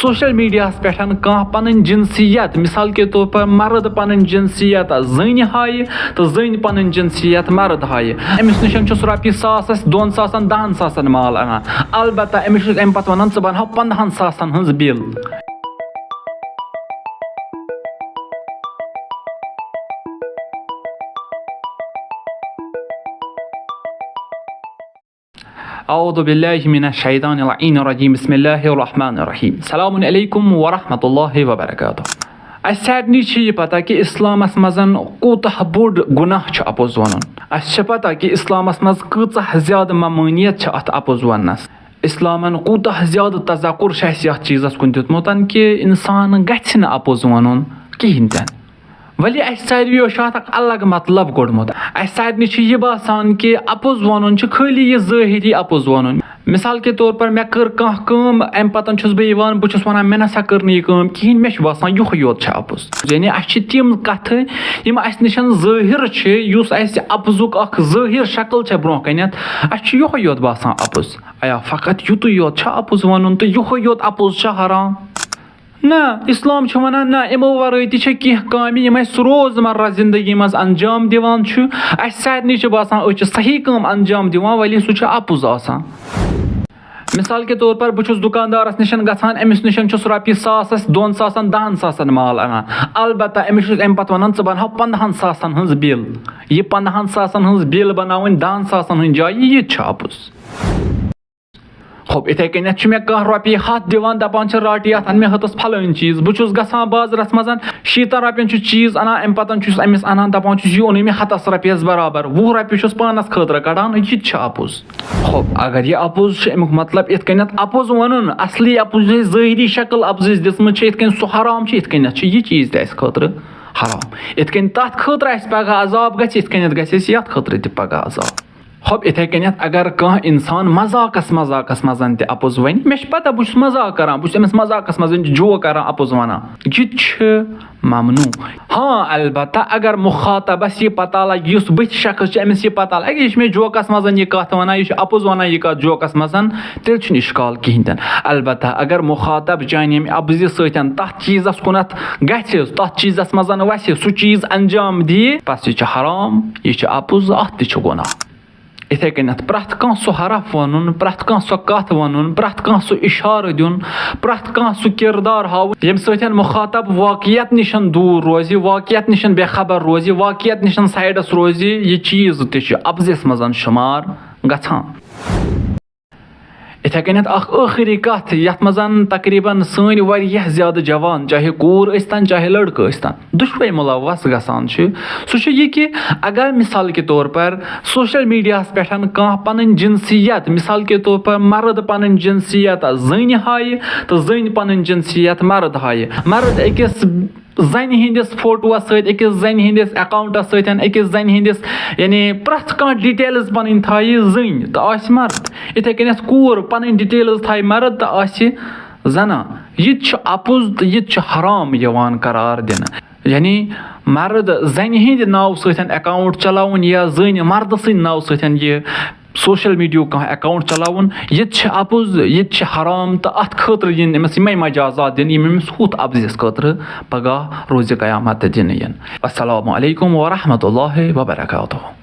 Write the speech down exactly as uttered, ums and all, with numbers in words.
Social میڈیاہَس پٮ۪ٹھ کانٛہہ پنٕنۍ جنسیت، مثال کے طور پر مرد پنٕنۍ جنسیت زٔنۍ ہایہِ تہٕ زٔنۍ پنٕنۍ جنسیت مرد ہایہِ، أمِس نِش چھُ سُہ رۄپیہِ ساس آسہِ دۄن ساسن، دَہَن ساسن مال اَنان۔ البتہ أمِس چھُ اَمہِ پتہٕ وَنان، "ژٕ بناو پنٛدہَن ساسن ہٕنٛز بِل۔" اعوذ باللہ من الشیطان اللعین الرجیم۔ بسم اللہ الرحمن الرحیم۔ السلام علیکم ورحمۃ اللہ وبرکاتہ۔ اسہِ سارنٕے چھِ یہِ پتہ کہِ اسلامس منٛز کوٗتاہ بوٚڑ گناہ چھُ اپُز ونُن۔ اسہِ چھِ پتہ کہِ اسلامس منٛز کۭژاہ زیادٕ ممٲنیت چھِ اتھ اپُز وننس۔ اسلامن کوٗتاہ زیادٕ تذکر چھُ اسہِ یتھ چیٖزس کُن دیُتمُت کہِ انسان گژھِ نہٕ اپُز ونُن کہیٖنۍ تہِ نہٕ۔ ولی اسہِ ساروِیو چھُ اتھ اکھ الگ مطلب کوٚڑمُت۔ اسہِ سارنٕے چھُ یہِ باسان کہِ اپُز ونُن چھُ خٲلی یہِ ظٲہری اپُز ونُن۔ مثال کے طور پر مےٚ کٔر کانٛہہ کٲم، امہِ پتہٕ چھُس بہٕ یِوان، بہٕ چھُس ونان، "مےٚ نسا کٔر نہٕ یہِ کٲم کہیٖنۍ، مےٚ چھُ باسان یِہوٚے یوت چھُ اپُز۔" یعنی اسہِ چھِ تِم کتھٕ، یِم اسہِ نِش ظٲہر چھِ، یُس اسہِ اپزُک اکھ ظٲہر شکل چھےٚ برونٛہہ کنٮ۪تھ، اسہِ چھُ یِہوٚے یوت باسان اپُز۔ ایا فقط یُتُے یوت چھا اپُز ونُن تہٕ یِہوٚے یوت اپُز چھا حرام؟ نہ، اسلام چھُ ونان، نہ، یِمو ورٲے تہِ چھےٚ کینٛہہ کامہِ یِم اسہِ روزمرہ زندگی منٛز انجام دِوان چھُ۔ اسہِ سارنٕے چھُ باسان أسۍ چھِ صحیح کٲم انجام دِوان، ولی سُہ چھُ اپُز آسان۔ مثال کے طور پر بہٕ چھُس دُکاندارس نِش گژھان، أمِس نِش چھُس رۄپیہِ ساس آسہِ دۄن ساسن، دَہَن ساسن مال انان۔ البتہ أمِس چھُس امہِ پتہٕ ونان، "ژٕ بناو پنٛدہَن ساسن ہٕنٛز بِل۔" یہِ پنٛدہَن ساسن ہٕنٛز بِل بناوٕنۍ دَہَن ساسن ہٕنٛز جایہِ، یہِ تہِ چھُ اپُز۔ خب، اِتھَے کٔنٮ۪تھ چھُ مےٚ کانٛہہ رۄپیہِ ہَتھ دِوان، دَپان چھِ، "رَٹ یَتھ، اَن مےٚ ہَتَس پھلٲنۍ چیٖز۔" بہٕ چھُس گژھان بازرَس منٛز، شیٖتَن رۄپیَن چھُ چیٖز اَنان، اَمہِ پَتَن چھُس أمِس اَنان، دَپان چھُس، "یہِ اوٚنُے مےٚ ہَتَس رۄپیَس برابر، وُہ رۄپیہِ چھُس پانَس خٲطرٕ کَڑان۔" یہِ تہِ چھُ اَپُز۔ خب، اگر یہِ اَپُز چھُ، اَمیُک مطلب یِتھ کٔنٮ۪تھ اَپُز وَنُن، اَصلی اَپُز یہِ ظٲہری شکل اَپزِس دِژمٕژ چھِ، یِتھ کٔنۍ سُہ حرام چھُ، یِتھ کٔنٮ۪تھ چھُ یہِ چیٖز تہِ اَسہِ خٲطرٕ حرام۔ یِتھ کٔنۍ تَتھ خٲطرٕ اَسہِ پَگاہ عذاب گژھِ، یِتھ کٔنٮ۪تھ گژھِ اَسہِ یَتھ خٲطرٕ تہِ پَگاہ عذاب۔ خب، اِتھَے کٔنٮ۪تھ اگر کانٛہہ اِنسان مذاقَس، مذاقَس منٛز تہِ اَپُز وَنہِ، مےٚ چھِ پَتہ بہٕ چھُس مذاق کَران، بہٕ چھُس أمِس مذاقَس منٛز joke کَران، اَپُز وَنان، یہِ تہِ چھُ ممنوع۔ ہاں، البتہ اگر مُخاطبَس یہِ پَتہ لَگہِ، یُس بٕتھِ شخص چھُ، أمِس یہِ پَتہ لَگہِ، یہِ چھُ مےٚ jokeَس منٛز یہِ کَتھ وَنان، یہِ چھُ اَپُز وَنان یہِ کَتھ jokeَس منٛز، تیٚلہِ چھُنہٕ اِشکال کِہیٖنۍ تہِ نہٕ۔ البتہ اگر مُخاطب چانہِ ییٚمہِ اَپزِ سۭتۍ تَتھ چیٖزَس کُنَتھ گژھِ، تَتھ چیٖزَس منٛز وَسہِ، سُہ چیٖز انجام دِیہِ، بَس یہِ چھُ حرام، یہِ چھُ اَپُز، اَتھ تہِ چھُ گۄناہ۔ اِتھَے کٔنٮ۪تھ پرٛٮ۪تھ کانٛہہ سُہ حرف وَنُن، پرٛٮ۪تھ کانٛہہ سۄ کَتھ وَنُن، پرٛٮ۪تھ کانٛہہ سُہ اِشارٕ دیُن، پرٛٮ۪تھ کانٛہہ سُہ کِردار ہاوُن، ییٚمہِ سۭتۍ مُخاطب واقعیت نِش دوٗر روزِ، واقعیت نِش بے خبر روزِ، واقعیت نِش سایڈَس روزِ، یہِ چیٖز تہِ چھُ اَپزِس منٛز شُمار گژھان۔ اِتھَے کٔنٮ۪تھ اَکھ ٲخری کَتھ، یَتھ منٛز تقریباً سٲنۍ واریاہ زیادٕ جوان، چاہے کوٗر ٲسۍتَن، چاہے لٔڑکہٕ ٲسۍتَن، دُشوَے مُلوَث گژھان چھِ، سُہ چھُ یہِ کہِ اگر مثال کے طور پر سوشل میڈیاہَس پٮ۪ٹھ کانٛہہ پنٕنۍ جنسیت، مثال کے طور پر مرد پنٕنۍ جنسیت زٔنۍ ہایہِ تہٕ زٔنۍ پنٕنۍ جنسیت مرد ہایہِ، مرد أکِس زَنہِ ہٕنٛدِس فوٹوَس سۭتۍ، أکِس زَنہِ ہٕنٛدِس اکاؤنٹَس سۭتۍ، أکِس زَنہِ ہٕنٛدِس، یعنی پرٛٮ۪تھ کانٛہہ details پَنٕنۍ تھایہِ زٔنۍ تہٕ آسہِ مرد۔ یِتھَے کٔنٮ۪تھ کوٗر پَنٕنۍ details تھایہِ مرد تہٕ آسہِ زنان۔ یہِ تہِ چھُ اَپُز تہٕ یہِ تہِ چھُ حرام یِوان قرار دِنہٕ۔ یعنی مرد زنہِ ہٕنٛدِ ناوٕ سۭتۍ account چلاوُن یا زٔنۍ مردٕ سٕنٛدِ ناوٕ سۭتۍ یہِ سوشل میڈیاہُک کانٛہہ account چلاوُن، یہِ تہِ چھُ اَپُز، یہِ تہِ چھُ حرام تہٕ اَتھ خٲطرٕ یِن أمِس یِمَے مجازات دِنہٕ، یِم أمِس ہُتھ اَپزِس خٲطرٕ پگاہ روزِ قیامت تہِ دِنہٕ یِن۔ السلام علیکم ورحمۃ اللہ وبرکاتہ۔